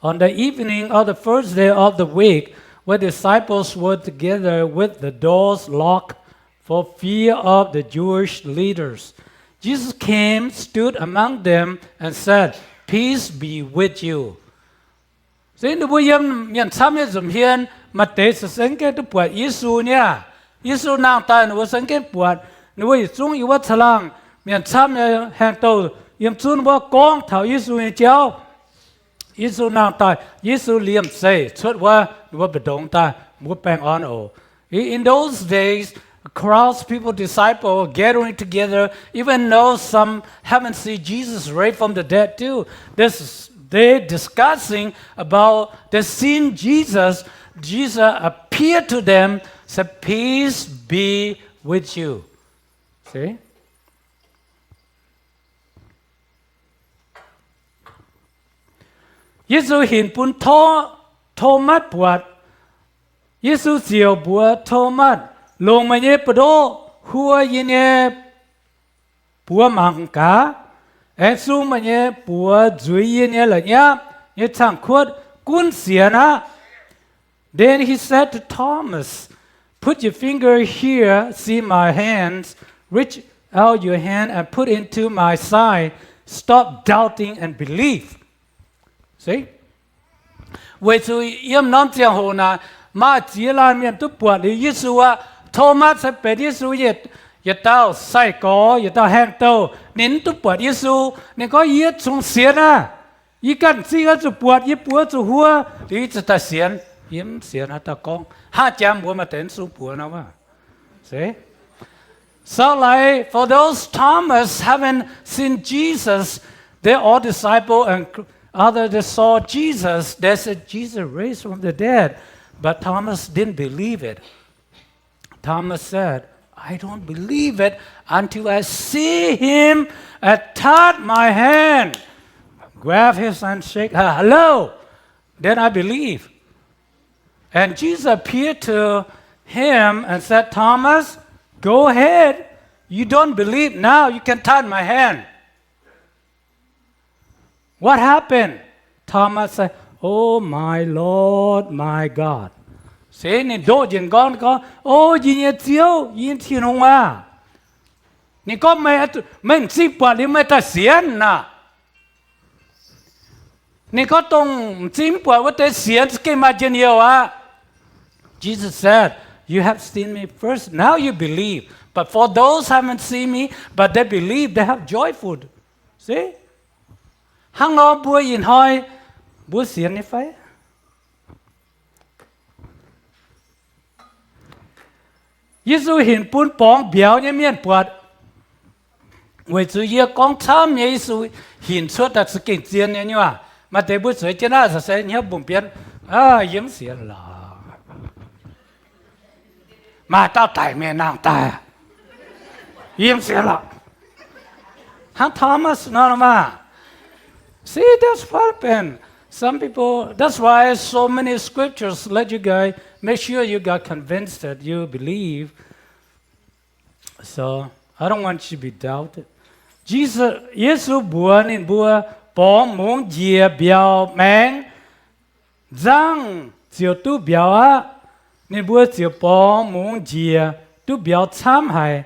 On the evening of the first day of the week, when disciples were together with the doors locked for fear of the Jewish leaders, Jesus came, stood among them, and said, Peace be with you. Se ninh mbuo yiem mienh camv nyei nza'hmien, maaih deix se za'gengh duqv buatc Yesu nyei aqv. Yesu nangh daaih ninh mbuo za'gengh buatc, ninh mbuo yietc zungv yiem wuov caangh laangh mienh camv nyei haengh douh yiem zunv wuov gorngv taux Yesu nyei jauv. Yesu nangh daaih, Yesu liemh zeih cuotv wuov, ninh mbuo mbu'ndongx daaih, mbuo baengh orn oc. In those days, crowds, people, disciples gathering together, even though some haven't seen Jesus raised from the dead too. This, they discussing about the seen Jesus. Jesus appeared to them, said, Peace be with you. See? Yesu hinc bun To, Tomatv buatc. Yesu ziouc mbuox Tomatv, Longc meih nyei buoz-ndoqv huo yie nyei buoz mangc gaax, aengx sung meih nyei buoz nzuiz yie nyei la'nyapv nyei cang-kuotv, gunv sienx aqv. Then he said to Thomas, Put your finger here, see my hands, reach out your hand and put into my side. Stop doubting and believe. See? Weic zuqc yiem norm ziangh hoc naaic, maaih ziex laanh mienh duqv buatc liuz Yesu aqv. Tomatv se benx Yesu yietc dauh sai-gorx, yietc dauh haengh douh. Ninh mv duqv buatc Yesu. Ninh gorngv, Yie cingx sienx aqv. Yie ganh zingh oix zuqc buatc, yie buoz zuqc huo, liuz yie ziouc daaih sienx. Yie mv sienx, haaix dauh gorngv? Hnangv jangx mbuox maaih deix mv sung buoz nor wuov. See? So like for those Thomas haven't seen Jesus, they all disciple and other they saw Jesus, they said Jesus raised from the dead, but Thomas didn't believe it. Thomas said, I don't believe it until I see him and touch my hand, grab his hand, shake her, hello, then I believe. And Jesus appeared to him and said, Thomas, go ahead. You don't believe, now you can touch my hand. What happened? Thomas said, Oh my Lord, my God. Se ninh ndoqv njiec gorngv, gorngv, O yie nyei Ziouv, yie nyei Tin-Hungh aah! Ninh gorngv, Meih m'zing buatc liuz meih daaih sienx naaic. Ninh gorngv, Dongh m'zing mv buatc wuov deix sienx za'gengh maaih njien-youh aqv. Jesus said, You have seen me first, now you believe. But for those haven't seen me, but they believe, they have joyful. See? Hnangv nor mbuo ih hnoi mbuo sienx nyei fai? Yesu hinc bun borngz mbiauz nyei mienh buatc. Weic zuqc yie gorngv camv nyei, Yesu hinc cuotv daaih za'gengh zien nyei nyuoqc. Maaih deix mbuo zueiz jienv naaiv se hnyouv mbungh bienv, Yie mv sienx lorqc. Maaih dauh daic mienh nangh daaih, Yie mv sienx lorqc. Hnangv Thomas nor maah. See, that's what happened. Some people, that's why so many scriptures let you guys make sure you got convinced that you believe. So I don't want you to be doubted. Jesus, Yesu mbuox ninh mbuo, borngz mungz njiec mbiauz maengx, nzangv ziouc duqv mbiauz aqv. Ninh mbuo ziouc borngz mungz njiec duqv mbiauz camv haic,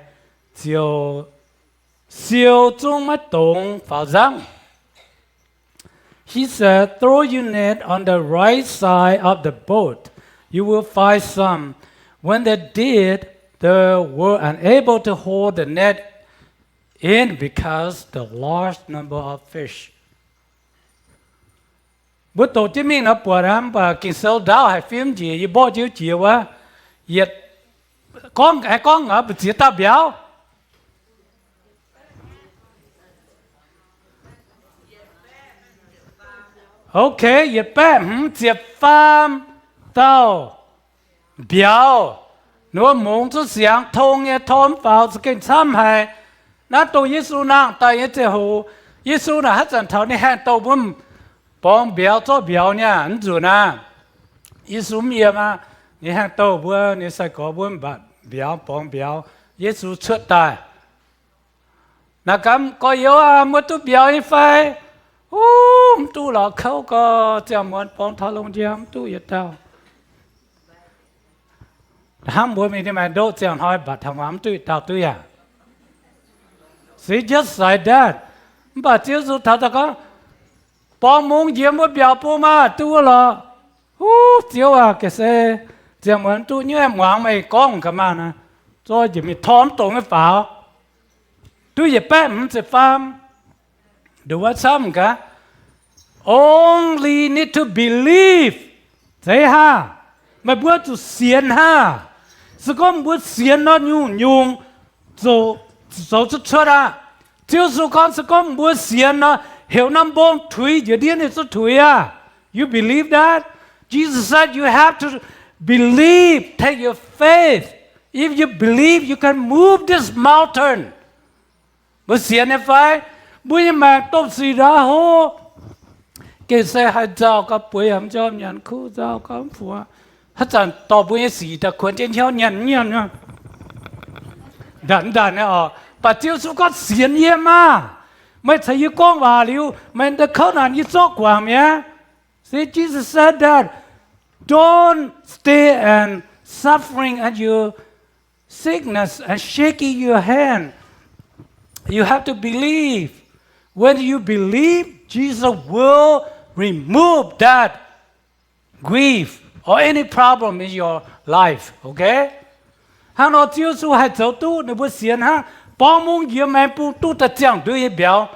ziouc siou zungv maiv dongz faaux nzangv. He said, Throw your net on the right side of the boat. You will find some. When they did, they were unable to haul the net in because the large number of fish. Mbuo doqc jienv mingh nor buatc aqv, mv baac Ging-Sou ndaauv haic fim njiec, yie mborqv jienv jiex wuov, yietc gorngv, haih gorngv aqv, mbu'ziex dauh mbiauz? Okay, yietc baeqv hmz ziepc faam dauh mbiauz. Ninh mbuo mungz zuqv siangx tong nyei, tong mv faaux, za'gengh camv haic. Naaiv dongh Yesu nangh daaih nyei ziangh hoc. Yesu naaic haaix zanc taux ninh haengh douh mbuo borngz mbiauz zorqv mbiauz nyei aqv? Mv nzunc aqv. Yesu mv yiem aqv. Ninh haengh douh mbuo, ninh sai-gorx mbuo mv baac mbiauz, borngz mbiauz. Yesu cuotv daaih. Naaic gaax, Gorx-youz aah, mbuo duqv mbiauz nyei fai? Uv, mv duqv lorz kouv gau, ziangh muonz borngz taux lungh njang mv duqv yietc dauh. Hnangv mbuo mingh diex maaih ndoqv ziangh hnoi mbatc taux hmuangx mv duqv yietc dauh duqv yaac. See, just like that. Mv baac Ziouv Yesu taux daaih gorngv, borngz mungz njiec mbuo mbiaauc bung maah, duqv wuov lorqc. Huv, Ziouv aac, ga'se ziangh muonz duqv nyei, muangx meih gorngv gaax maah naaic. Zoi njiec mingh tor mv dongz nyei faaux, duqv yietc baeqv hmz ziepc faam. Nduqc wuov camv gaax, only need to believe. Zeiz haah? Meih mbuo zuqc sienx haah? Se gorngv mbuo sienx nor, nyungc-nyungc zoux cuotv cuotv aqv. Ziouv Yesu gorngv, se gorngv mbuo sienx nor, heuc norm mbong tuix njiec ndiev ninh zungv tuix aqv. You believe that? Jesus said you have to believe, take your faith. If you believe, you can move this mountain. Mbuo sienx nyei fai? Mbuo nyei maengc domh sic ndaaih hlo, gengh se haih nzauh gau bueix yaac mv njormh, nyanc kuv nzauh gau mv fuqv. Haaix zanc dorh mbuo nyei sic daaih kuonx jienv hnyouv nyanc nyanc, ndanc ndanc nyei oc. Mv baac Ziouv Yesu gorngv, sienx yie maah! Meih caux yie gorngv waac liuz, meih daaih kouv naanc yie zorqv guangc mi'aqv. See, Jesus said that, don't stay and suffering at your sickness and shaking your hand. You have to believe. When you believe, Jesus will remove that grief or any problem in your life. Okay? Hnangv nor Ziouv Yesu haih zoux duqv, ninh mbuo sienx hnangv borngz mungz njiec maengx bung duqv daaih ziangh ndui nyei mbiauz,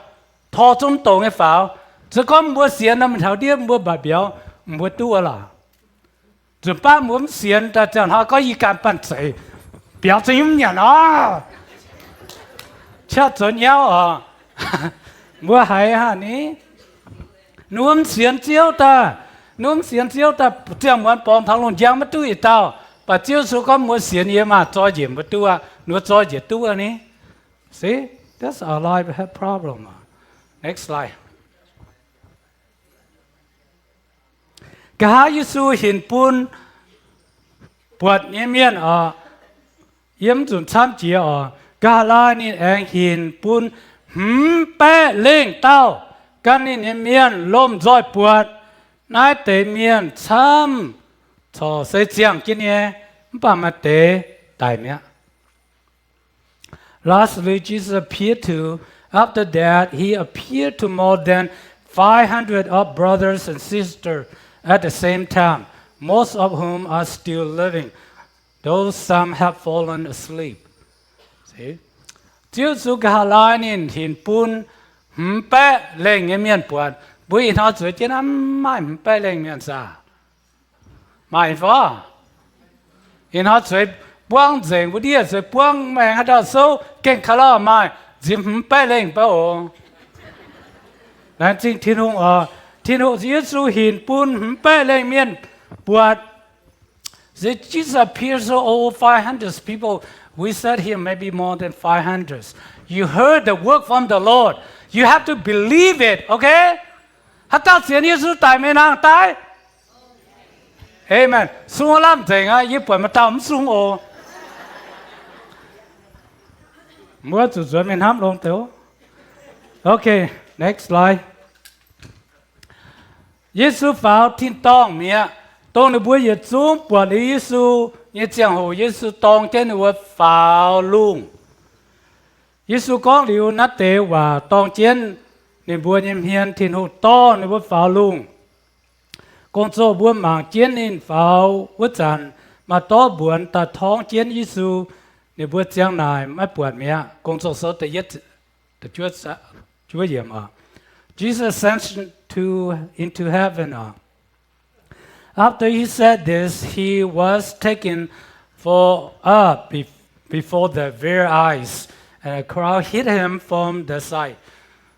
tor zungv mv dongz nyei faaux. Se gorngv mbuo sienx nor, mingh taux ndiev mbuo mbaac mbiauz, mbuo duqv wuov lorqc. Nzunc baav mbuo mv sienx daaih ziangh hnoi gorngv yie ganh banh zeic, biaux za'nyungc nyanc oc, qaqv zoux nyauv oc. Mbuo haiz haic ni. Ninh mbuo mv sienx Ziouv daaih, ninh mbuo mv sienx Ziouv daaih, ziangh muonz borngz taux lungh njang maiv duqv yietc dauh. Mv baac Ziouv Yesu gorngv mbuo sienx yie maah, zoi njiec mbuo duqv aqv. Ninh mbuo zoi njiec duqv aqv ni. See, that's our life have problem. Next slide. Nqa'haav Yesu hinc bun buatc nyei mienh oc, yiem nzunc camv jiex oc, nqa'haav laai ninh aengx hinc bun hmz baeqv lengh dauh gan ninh nyei mienh lomh nzoih buatc. Naaiv deix mienh camv corc se ziangh jienv nyei, mv baac maaih deix daic mi'aqv. Lastly, Jesus appeared to, after that, he appeared to more than five hundred of brothers and sisters at the same time, most of whom are still living, though some have fallen asleep. See? Ziouv Yesu nqa'haav laai ninh hinc bun hmz baeqv lengh nyei mienh buatc. Mbuo ih hnoi zueiz jienv naaiv maaih hmz baeqv lengh mienh saah? Maaih fai? Ih hnoi zueiz buangv nzengc, mbuo ndiev zueiz buangv maengx haaix dauh souv gengh ka'lauh maaih nzipc hmz baeqv lengh baav oc. Laengz zingh Tin-Hungh oc. Tin-Hungh, Yesu hinc bun hmz baeqv lengh mienh buatc. See, Jesus appears to over five hundred people. We sat here maybe more than five hundred. You heard the word from the Lord. You have to believe it, okay? Haaix dauh sienx Yesu daic mingh nangh daaih? Amen. Sung lamh nzengc aqv. Yie buatc maaih dauh mv sung oc. Mbuo zuqc nzuonx mingh hnamv longx deix. Okay, next slide. Yesu faaux tin-dorngh mi'aqv. Dongh ninh mbuo yietc zungv buatc liuz Yesu nyei ziangh hoc, Yesu dorng jienv ninh mbuo faaux lungh. Yesu gorngv liuz naaiv deix waac dorng jienv ninh mbuo nyei hmien, Tin-Hungh dorh ninh mbuo faaux lungh. Gong-zoh mbuo mangc jienv ninh faaux wuov zanc, maaih dorv mbuonx daaih torngv jienv Yesu. Ninh mbuo ziang naaic maiv buatc mi'aqv. Gong-zoh sou da'yietv, da'juov yiemc oc. Jesus ascended to, into heaven oc. After he said this, he was taken for up be-, before their very eyes, and a cloud hid him from their sight.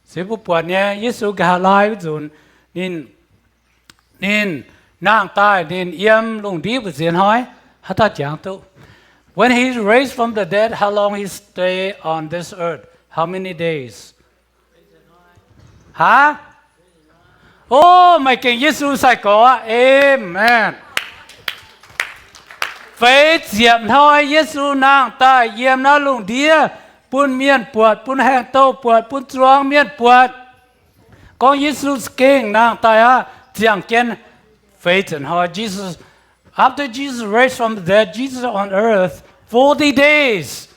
Se mbuo buatc nyei, Yesu nqa'haav laai wuov nzunc, ninh, ninh nangh daaih, ninh yiem lungh ndiev mbu'ziex hnoi. Haaix dauh jangx duqv? When he raised from the dead, how long he stay on this earth? How many days? Haa? O, maaih gengh Yesu sai-gorx aqv. Amen. Feix ziepc hnoi Yesu nangh daaih yiem naaiv lungh ndiev, bun mienh buatc, bun haengh douh buatc, bun zuangx mienh buatc. Gorngv Yesu gengh nangh daaih aqv, ziangh jienv feix ziepc hnoi. Jesus, after Jesus raised from the dead, Jesus on earth forty days.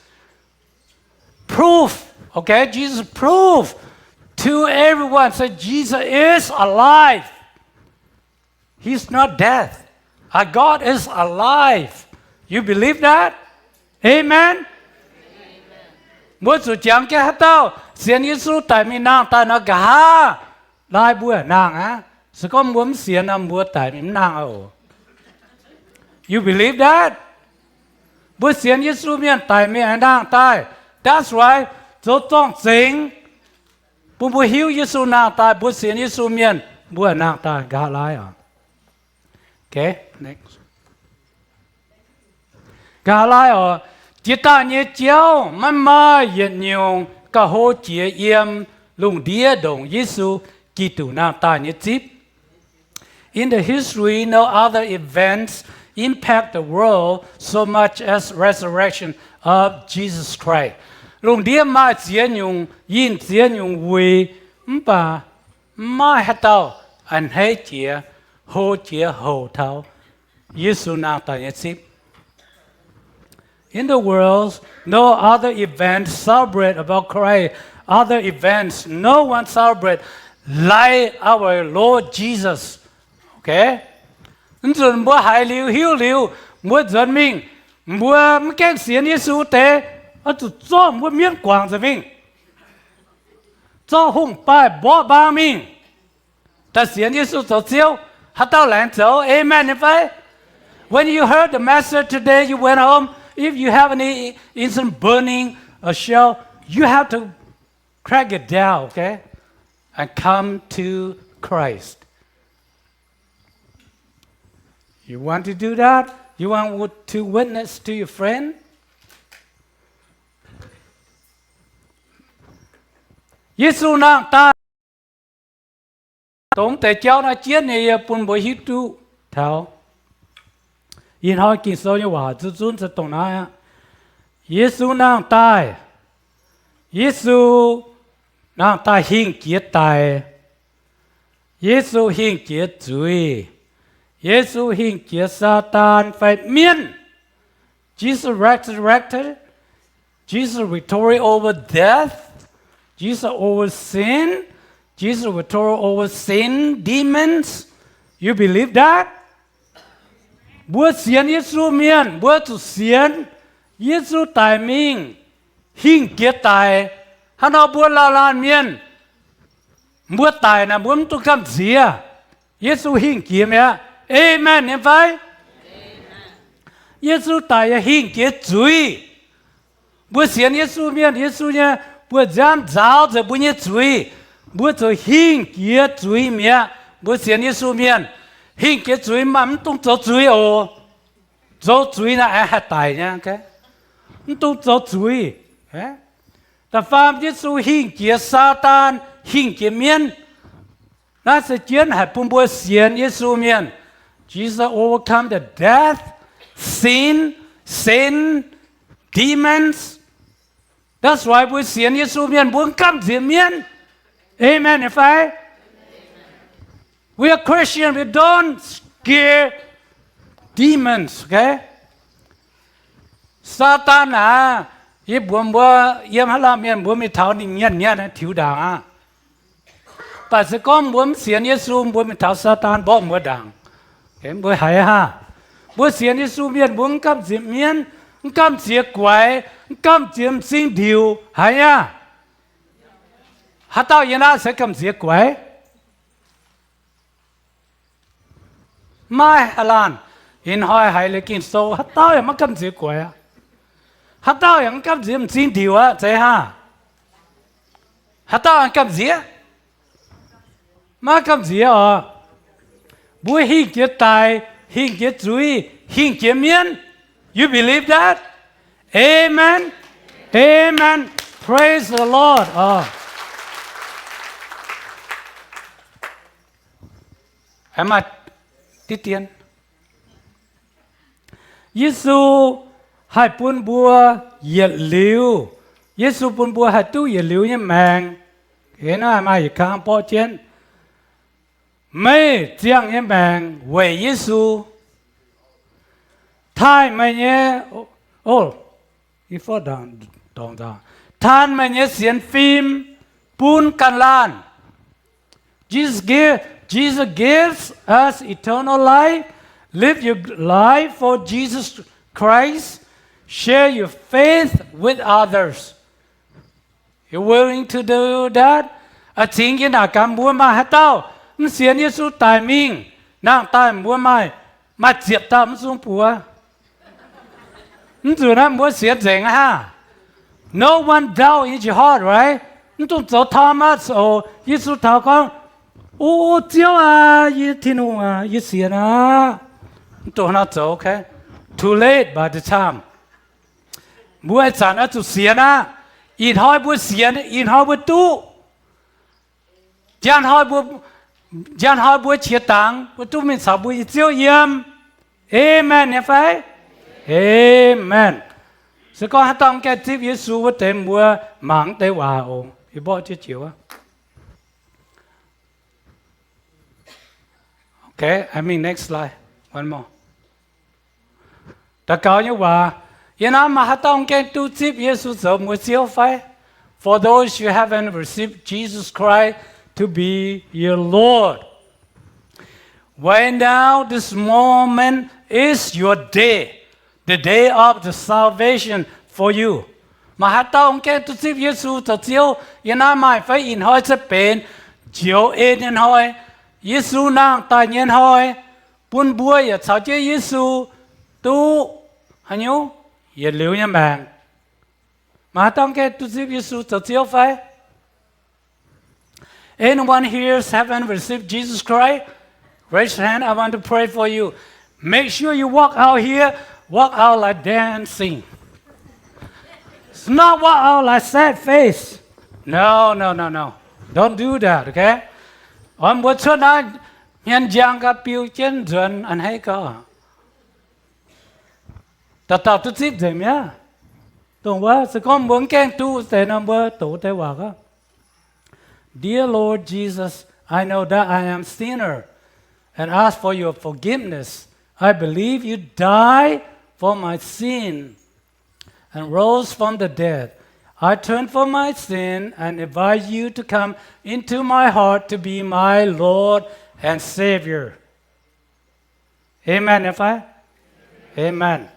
Proof, okay? Jesus proved to everyone that Jesus is alive. He's not dead. Our God is alive. You believe that? Amen. Mbuo zuqc jangx jienv haaix dauh sienx Yesu daic mingh nangh daaih nor, nqa'haav laai mbuo nangh aqv. Se gorngv mbuo mv sienx nor, mbuo daic mingh mv nangh oc. You believe that? Mbuo sienx Yesu mienh daic mingh aengx nangh daaih. That's why zoux zorng-zengx bun mbuo hiuv Yesu nangh daaih. Mbuo sienx Yesu mienh mbuo nangh daaih nqa'haav laai oc. Nqa'haav laai oc. Jiex daaih nyei jauv maiv maaih yietc nyungc gauh hlo jiex yiem lungh ndiev ndongc Yesu Giduc nangh daaih nyei zipv. In the history, no other events impact the world so much as resurrection of Jesus Christ. Lungh ndiev maaih ziex nyungc yinh ziex nyungc wuic, mv baac mv maaih haaix dauh a'hneiv jiex, hlo jiex houc taux Yesu nangh daaih nyei zipv. In the world, no other event celebrate about Christ. Other events, no one celebrate like our Lord Jesus. Okay? Nzunc mbuo haiz liuz hiuv liuz, mbuo nzuonx mingh, mbuo mv gaengh sienx Yesu deix, oix zuqc zorqv mbuo mienv guangc nzengc mingh, zorqv hungh baaih mborqv mbaang mingh, daaih sienx Yesu zoux Ziouv. Haaix dauh laengz zoux? Amen nyei fai? When you heard the message today, you went home. If you have any incense burning a shell, you have to crack it down, okay, and come to Christ. You want to do that? You want to witness to your friend? Yesu nangh daaih. Dongh deix jauv naaiv jienv nyei yie bun mbuo hiuv duqv taux. Ih hnoi Ging-Sou nyei waac zuqc zunv se dongh naaiv aqv. Yesu nangh daaih. Yesu nangh daaih hingh jiex daic. Yesu hingh jiex zuiz. Yesu hingh jiex Saadaan fai mienv. Jesus resurrected. Jesus victory over death. Jesus over sin. Jesus victory over sin, demons. You believe that? Mbuo sienx Yesu mienh, mbuo zuqc sienx Yesu daic mingh, hingh jiex daic. Hnangv nor mbuo laanh laanh mienh, mbuo daic naaic mbuo mv dungx gamh nziex. Yesu hingh jiex mi'aqv. Amen nyei fai? Yesu daic yaac hingh jiex zuiz. Mbuo sienx Yesu mienh, Yesu nyei buoz-nziaamv nzaaux nzengc mbuo nyei zuiz. Mbuo ziouc hingh jiex zuiz mi'aqv. Mbuo sienx Yesu mienh, hingh jiex zuiz maaih mv dungx zoux zuiz oc. Zoux zuiz naaic aengx haih daic nyei. Mv dungx zoux zuiz. Da'faam Yesu hingh jiex Saadaan, hingh jiex mienv. Naaiv se jienv haic bun mbuo sienx Yesu mienh. Jesus overcome the death, sin, Satan, demons. That's why mbuo sienx Yesu mienh mbuo mv gamh nziex mienv. Amen nyei fai? We are Christian, we don't scare demons, okay? Saadaan aac, yie mbuox mbuo, yiem haaix laanh mienh mbuo mingh taux ninh nyanc nyanc tiux ndaangc aqv. Mv baac se gorngv mbuo mv sienx Yesu, mbuo mingh taux Saadaan mborqv mbuo ndaangc. Mbuo haiz aqv. Mbuo sienx Yesu mienh mbuo mv gamh nziex mienv, mv gamh nziex guaix, mv gamh nziex m'zing ndiuc, haiz aqv. Haaix dauh yiem naaiv se gamh nziex guaix? Maiv maaih laanh. Ih hnoi haiz liuz Ging-Sou, haaix dauh yaac maiv gamh nziex guaix aqv. Haaix dauh yaac mv gamh nziex m'zing ndiuc aqv. Zeiz hnangv? Haaix dauh aengx gamh nziex? Maiv gamh nziex oc. Mbuo hingh jiex daic, hingh jiex zuiz, hingh jiex mienv. You believe that? Amen. Amen. Praise the Lord. Yesu haih bun mbuo yietc liuz. Yesu bun mbuo haih duqv yietc liuz nyei maengc. Ih hnoi maaih yietc kang mborqv jienv. Meih ziangh nyei maengc weic Yesu taaih meih nyei, o, taan meih nyei sienx fim bun ganh laanh. Jesus give, Jesus gives us eternal life. Live your life for Jesus Christ. Share your faith with others. You willing to do that? A'cingx yie naaic gaax mbuo maaih haaix dauh mv sienx Yesu daic mingh, nangh daaih mbuo maaih, maaih ziepc dauh mv zungv buoz. Mv nzunc naaiv mbuo sienx nzengc aqv. No one doubt in your heart, right? Mv dungx zoux Thomas oc. Yesu taux gorngv, O Ziouv aac, yie Tin-Hungh aac, yie sienx aqv. Mv dungx nor zoux, okay? Too late by the time. Mbuo ih zanc oix zuqc sienx aqv. Ih hnoi mbuo sienx, ih hnoi mbuo duqv. Njang hnoi mbuo, njang hnoi mbuo qiex dangx, mbuo duqv mingh caux mbuo nyei Ziouv yiem. Amen nyei fai? Amen. Se gorngv haaix dauh mv gaengh zipv Yesu wuov deix, mbuo mangc deix waac oc. Yie mborqv jienv jiex wuov. Okay, I mean, next slide. One more. Daux gaux nyei waac. Yie naaiv maaih haaix dauh mv gaengh duqv zipv Yesu zoux mbuo Ziouv fai? For those you haven't received Jesus Christ to be your Lord, right now, this moment is your day, the day of the salvation for you. Maaih haaix dauh mv gaengh duqv zipv Yesu zoux Ziouv? Yie naaiv maaih fai? Ih hnoi se benx njoux en nyei hnoi, Yesu nangh daaih nyei hnoi, bun mbuo yaac caux jienv Yesu duqv haaix nyungc? Yietc liuz nyei maengc. Maaih haaix dauh mv gaengh duqv zipv Yesu zoux Ziouv fai? Anyone here haven't received Jesus Christ? Raise your hand. I want to pray for you. Make sure you walk out here, walk out like dancing. It's not walk out like sad face. No, no, no, no. Don't do that, okay? Oix mbuo cuotv naaiv hmien njang gau, biu jienv nzuonx a'hneiv gau. Dauh dauh duqv zipv nzengc mi'aqv. Dongh wuov, se gorngv mbuo mv gaengh duqv deix nor, mbuo doqc deix waac gorngv, Dear Lord Jesus, I know that I am sinner and ask for your forgiveness. I believe you died for my sin and rose from the dead. I turn from my sin and invite you to come into my heart to be my Lord and Savior. Amen nyei fai? Amen.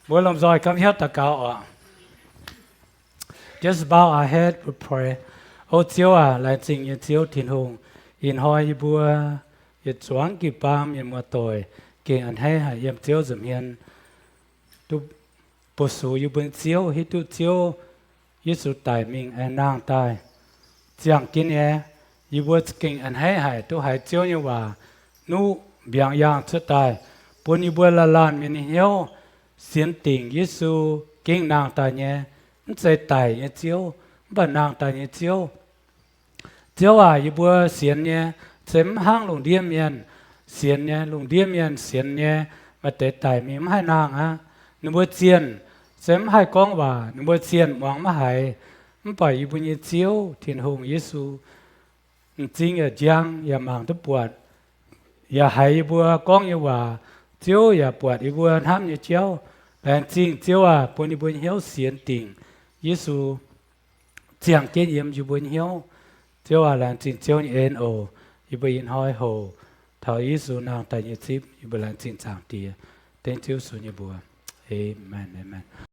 Mbuo lomh nzoih gapv hnyouv daux gaux oc. Just bow our head, we pray. O Ziouv aac, laengz zingh nyei Ziouv Tin-Hungh, ih hnoi yie mbuo yietc zuangx jiu-baang mienh muoz-doic gengh a'hneiv haic yiem Ziouv nza'hmien duqv bu sux yie mbuo nyei Ziouv, hiuv duqv Ziouv Yesu daic mingh aengx nangh daaih ziangh jienv nyei. Yie mbuo gengh a'hneiv haic duqv haiz Ziouv nyei waac nuqv mbiaangx yaangh cuotv daaih, bun yie mbuo laanh laanh mienh nyei hnyouv sienx dingc Yesu gengh nangh daaih nyei, mv zeiz daic nyei Ziouv, mv baac nangh daaih nyei Ziouv. Ziouv aac, yie mbuo sienx nyei se mv hnangv lungh ndiev mienh sienx nyei. Lungh ndiev mienh sienx nyei maaih deix daic mingh mv haih nangh aqv. Ninh mbuo zienh se mv haih gorngv waac, ninh mbuo zienh muangx maiv haiz. Mv baac yie mbuo nyei Ziouv Tin-Hungh Yesu, m'zing yaac njang, yaac mangc duqv buatc, yaac haiz yie mbuo gorngv nyei waac. Ziouv yaac buatc yie mbuo hnamv nyei jauv. Laengz zingh Ziouv aac, bun yie mbuo nyei hnyouv sienx dingc Yesu ziangh jienv yiem yie mbuo nyei hnyouv. Ziouv aac, laengz zingh Ziouv nyei en oc. Yie mbuo ih hnoi hoc taux Yesu nangh daaih nyei zipv, yie mbuo laengz zingh Zaangc Diex. Dengv Ziouv Yesu nyei mbuox. Amen, amen.